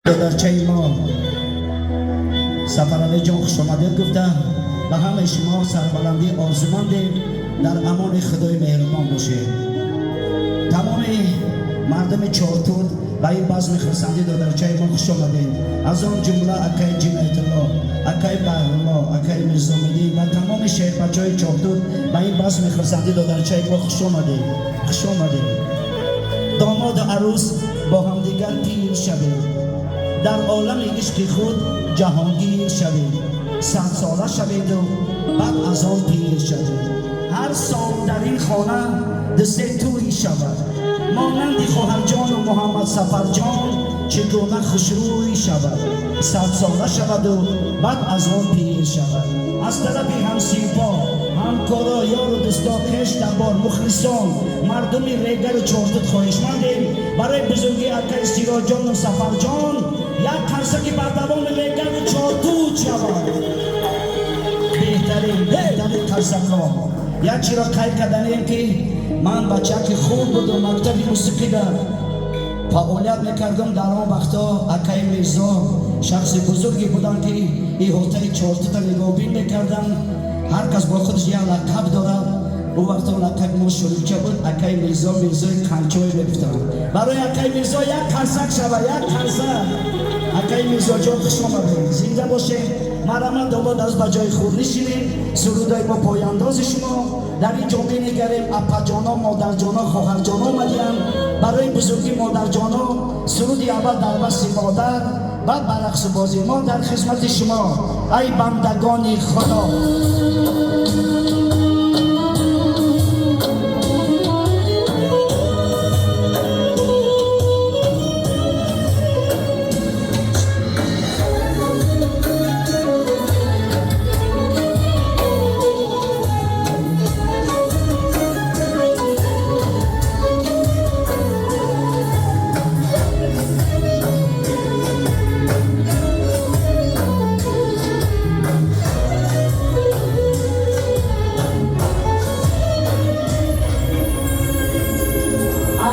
Додарчаи мо Сафаралӣ ҷон, хуш омадед гуфта, ба ҳамаи шумо сарбаландӣ орзумандем. Дар амони Худои меҳрубон бошед. Тамоми мардуми Чортуд ба ин базми хурсандӣ додарчаи мо хуш омадед. Аз он ҷумла акаи Ҷиноятулло, акаи Баҳрулло, акаи Мирзомиддин ва тамоми шербачаҳои Чортуд ба ин базми хурсандӣ додарчаи мо хуш омадед, хуш омадед. Домоду арӯс бо ҳамдигар пир шавед, дар олами ишқи худ ҷаҳонгир шавед, 100 сола шаведу баъд аз он пир шавед. Ҳар сол дар ин хона ду-се тӯй шавад. Монанди хоҳарҷону Муҳаммад Сафарҷон чӣ гуна хушрӯй шавад, 100 сола шаваду баъд аз он пир шавад. Аз тарафи ҳамсинфо, ҳамкоро, ёру дӯсто, хештабор, мухлисон, мардуми Регару Чортуд хоҳишмандем, барои бузургии акаи Сироҷону Сафарҷон як қарсаки бардавоми Регару Чортуд шавад. Беҳтарин, беҳтарин қарсакҳо. Як чиро қайд карданем, ки ман бачаки хуб будум, мактаби мусиқида фаъолият мекардам. Дар он вақтҳо акаи Мирзо шахси бузурге буданд, ки иҳотаи Чортуда нигоҳбин мекарданд. Ҳар кас бо худаш як лақаб дорад. Ӯ вақто лақаби мо Шурӯча буд. Акаи Мирзо, Мирзои Қанчой мегуфтанд. Барои акаи Мирзо як қарсак шава, як қарсак. Акаи Мирзоҷон, хуш омадед, зинда бошед. Марҳамат, домод, аз ба ҷои худ нишинед. Сурудои мо пояндози шумо. Дар ин ҷо менигарем, апаҷоно, модарҷоно, хоҳарҷоно омадиянд. Барои бузургӣ модарҷоно суруди аввал дар васфи модар, баъд ба рақсу бозӣ. Мо дар хизмати шумо, ай бандагони Худо.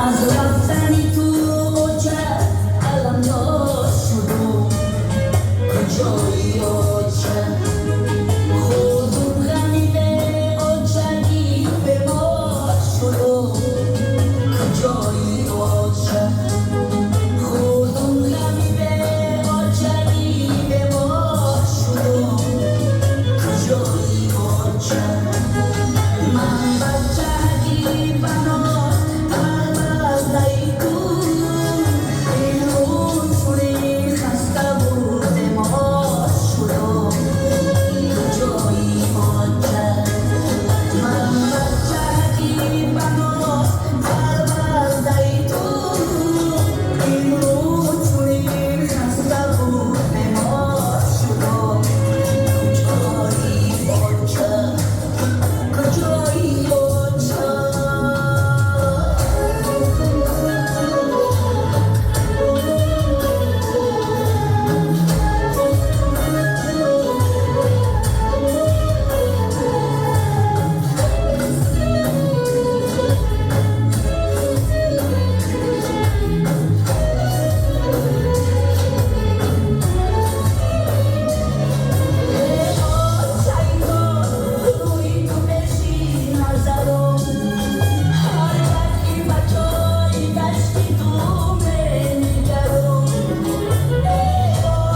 Аз рафтани ту, оча, аламдор шудум. Куҷои, оча? Худум ғами беочагӣ бемор шудум. Куҷои, оча? Худум ғами беочагӣ бемор шудум. Куҷои, оча? Ман бачаги паноҳ парвардаи ту, имрӯз чунин хаставу бемор шудум. Куҷои, оча? Ман бачаги паноҳ парвардаи ту, имрӯз чунин хаставу бемор шудум. Куҷои, оча? Куҷои, оча? Рӯи ту пеши назарам, ҳар ки ба ҷои гашти ту менигарам.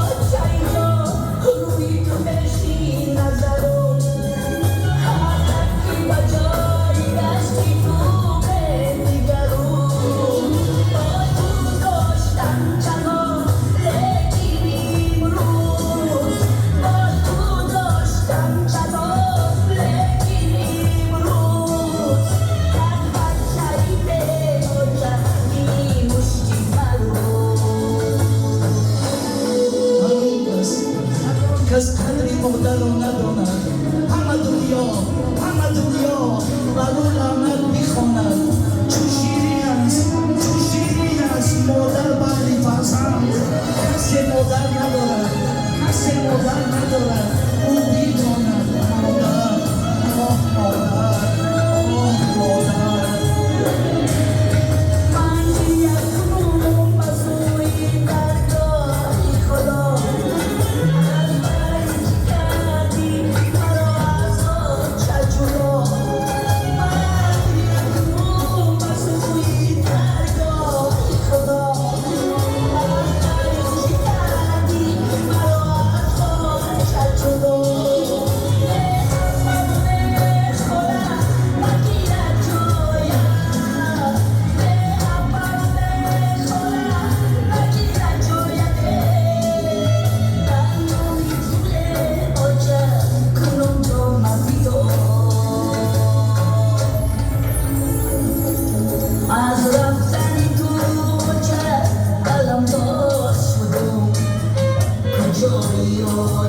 Очаҷон, рӯи ту пеши назарам, ҳар ки ба ҷои гашти ту менигарам. Бо ту доштам чанон, лекин имрӯз, бо ту доштам чанон, лекин имрӯз як бачаи беоча мушти марӯз. Ҳамон кас, ҳамон кас қадри модарро надонад, ҳама дунё, ҳама дунё бар ӯ лаънат бихонад. Чун ширин аст, чун ширин аст модар баъди фарзанд. Касе модар надорад, касе модар надорад, ӯ бидонад. Модар, оҳ, модар, оҳ, модар. Ман якум ба сӯи даргоҳ.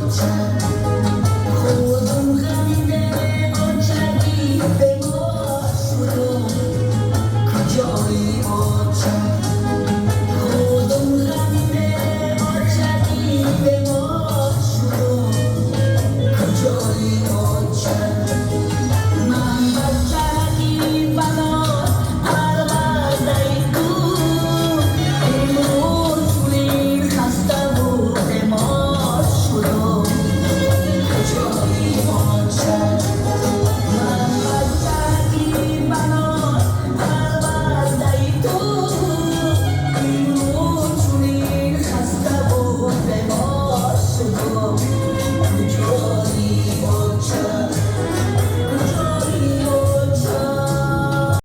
Кӯча.